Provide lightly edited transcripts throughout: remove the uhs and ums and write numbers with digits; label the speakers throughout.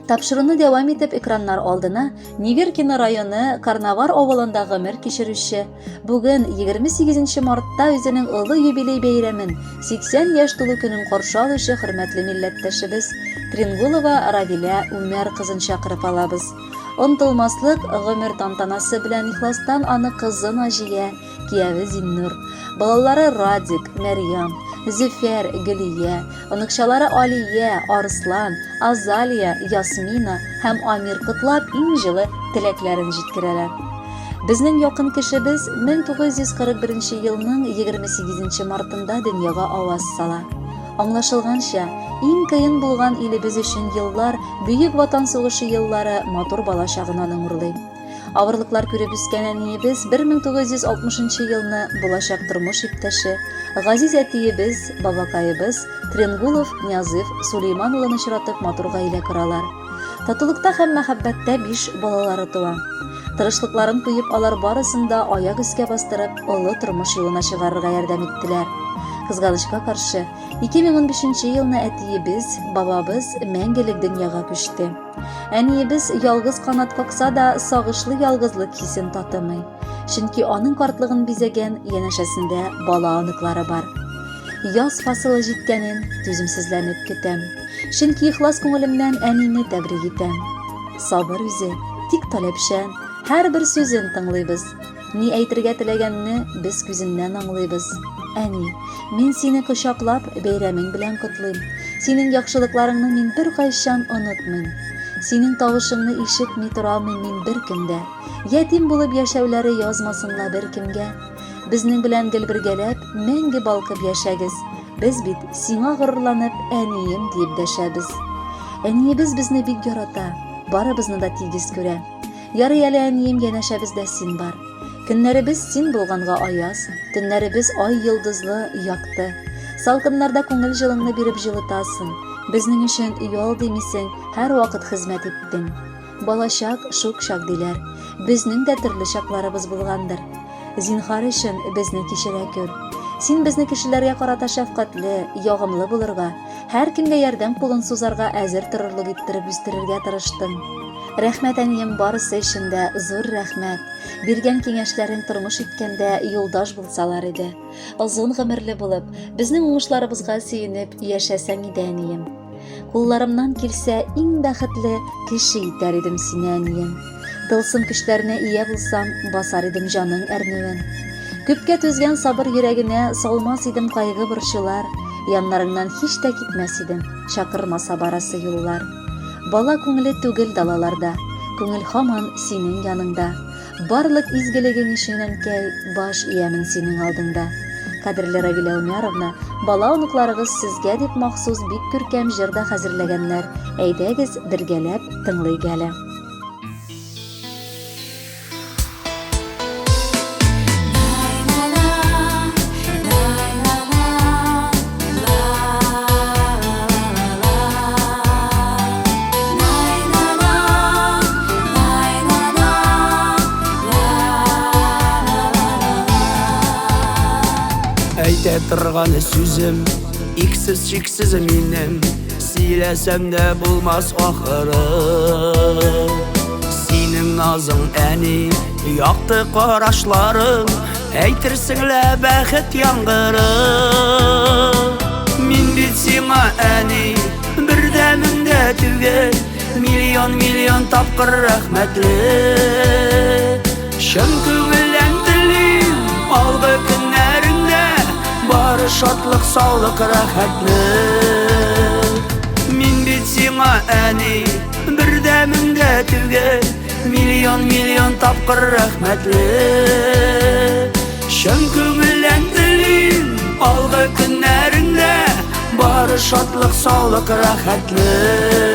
Speaker 1: Тапшыруны дәвам итеп экраннар алдына Неверкино районы Карнавар авылында гомер кичерүче, бүген 28 мартта үзенең олы юбилей бәйрәмен 80 яшь тулу көнен каршы алучы хөрмәтле милләттәшебез Трингулова Равилә Умәр кызын чакырып алабыз. Онтылмаслык гомер тантанасы белән ихластан аны кызы Наҗия, кияве Зиннур, балалары Радик, Мәрьям, Зөфәр, Гөлия, оныкчалары Алия, Арслан, Азалия, Ясмина һәм Амир котлап иң җылы теләкләрен җиткерәләр. Безнең якын кешебез 1941 елның 28 мартында дөньяга аваз сала. Аңлашылганча, иң кыен булган илебез өчен еллар, Бөек Ватан сугышы еллары матур бала чагын аның урлый. Авырлыклар күреп үскән әниебез 1960 елны булачак тормыш иптәше, газиз әтиебез, бабакаебыз Тренгулов Нязыйф Сулейман улын очратып матур гаилә коралар. Татулыкта һәм мәхәббәттә биш балалары туа. Тырышлыкларын куеп, алар барысын да аяк өскә бастырып, олы тормыш юлына чыгарырга ярдәм иттеләр. Кызганычка каршы, 2015 елны әтиебез, бабабыз мәңгелек дөньяга күчте. Әниебез ялгыз канат какса да, сагышлы ялгызлык хисен татымый. Чөнки аның картлыгын бизәгән янәшәсендә бала оныклары бар. Яз фасылы җиткәнен түземсезләнеп көтәм. Чөнки ихлас күңелемнән әнине тәбрик итәм. Сабыр үзе, тик таләпчән, һәрбер сүзен тыңлыйбыз. Ни әйтергә теләгәнне без күзеннән аңлыйбыз. Әни, мин сине кочаклап, бәйрәмең белән котлыйм. Синең яхшылыкларыңны мин беркайчан онытмыйм. Синең тавышыңны ишетми тора алмыйм мин беркем дә. Ятим булып яшәүләре язмасын ла беркемгә. Безнең белән гел бергәләп, мәңге балкып яшәгез. Без бит сиңа горурланып, әнием диеп дәшәбез. Әниебез безне бик ярата, барыбызны да тигез күрә. Ярый әле, әнием, янәшәбездә син бар. Көннәребез син булганга аяз, төннәребез ай йолдызлы, якты. Салкыннарда күңел җылыңны биреп җылытасың. Безнең өчен ял димисең, һәрвакыт хезмәт иттең. Балачак, шук чак диләр. Безнең дә төрле чакларыбыз булгандыр. Зинһар өчен безне кичерә күр. Син безне кешеләргә карата шәфкатьле, ягымлы булырга, һәркемгә ярдәм кулын сузарга әзер торырлык иттереп үстерергә тырыштың. Рәхмәт, әнием, барысы өчен дә зур рәхмәт. Биргән киңәшләрең тормыш иткәндә юлдаш булсалар иде. Озын гомерле булып, безнең уңышларыбызга сөенеп яшәсәң иде, әнием. Кулларымнан килсә, иң бәхетле кеше итәр идем сине, әнием. Тылсым көчләренә ия булсам, басар идем җаның әрнүен. Күпкә түзгән сабыр йөрәгенә салмас идем кайгы-борчулар, яннарыңнан һич тә китмәс идем, чакырмаса барасы юллар. Бала күңеле түгел далаларда, күңел һаман синең яныңда. Барлык изгелегең өчен, әнкәй, баш иямен синең алдыңда. Кадерле Равилә Умяровна, бала оныкларыгыз сезгә дип махсус бик күркәм җыр да хәзерләгәннәр. Әйдәгез, бергәләп тыңлыйк әле.
Speaker 2: Әйтә торган сүзем иксез-чиксез минем, сөйләсәм дә булмас ахыры. Синең назың, әни, якты карашларың, әйтерсең лә бәхет яңгыры. Мин бит сиңа, әни, бердәмем дә түгел, миллион-миллион тапкыр рәхмәтле. Чын күңелдән телим, алгы көннәреңдә бары шатлык, саулык, рәхәтлек. Мин бит сиңа, әни, бердәмем дә түгел, миллион-миллион тапкыр рәхмәтле. Чын күңелдән телим, алгы көннәреңдә бары шатлык, саулык, рәхәтлек.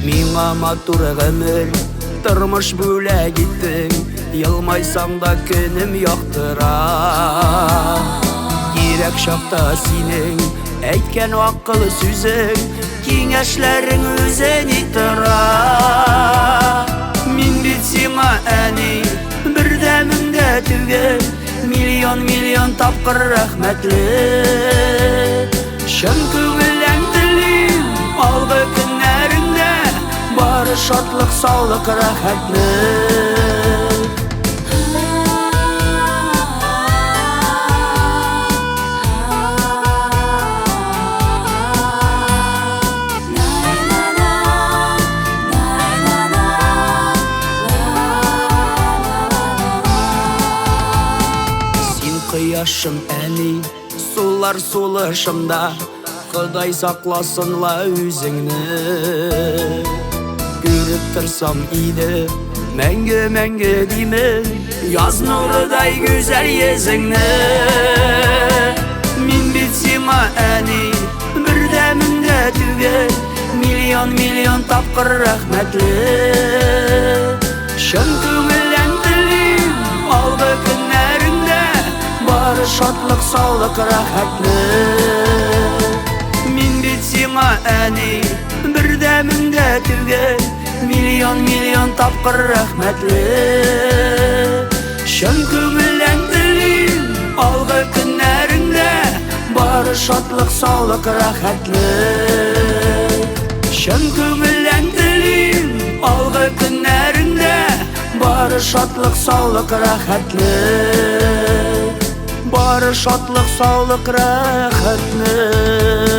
Speaker 2: Миңа матур гомер, тормыш бүләк иттең, елмайсаң да көнем яктыра. Кирәк чакта синең әйткән акыл сүзең, киңәшләрең үзе ни тора. Мин бит сиңа, әни, бердәмем дә түгел, миллион-миллион тапкыр рәхмәтле. Чын күңелдән телим, алгы көннәреңдә бары шатлык, саулык, рәхәтлек. Син кояшым, әни, сулар сулышымда, Ходай сакласын ла үзеңне. Күреп торсам иде, мәңге, мәңге димен, яз нурыдай гүзәл йөзеңне. Мин бит сиңа, әни, бер дә мең дә түгел, миллион, миллион тапкыр рәхмәтле. Чын күңелдән телим, алгы көннәреңдә бары шатлык, саулык, рәхәтлек. Мин бит сиңа, әни, бер дә мең дә түгел, миллион, миллион тапкыр рәхмәтле. Чын күңелдән телим, алгы көннәреңдә бары шатлык, саулык, рәхәтлек. Чын күңелдән телим, алгы көннәреңдә бары шатлык, саулык, рәхәтлек. Бары шатлык, саулык, рәхәтлек.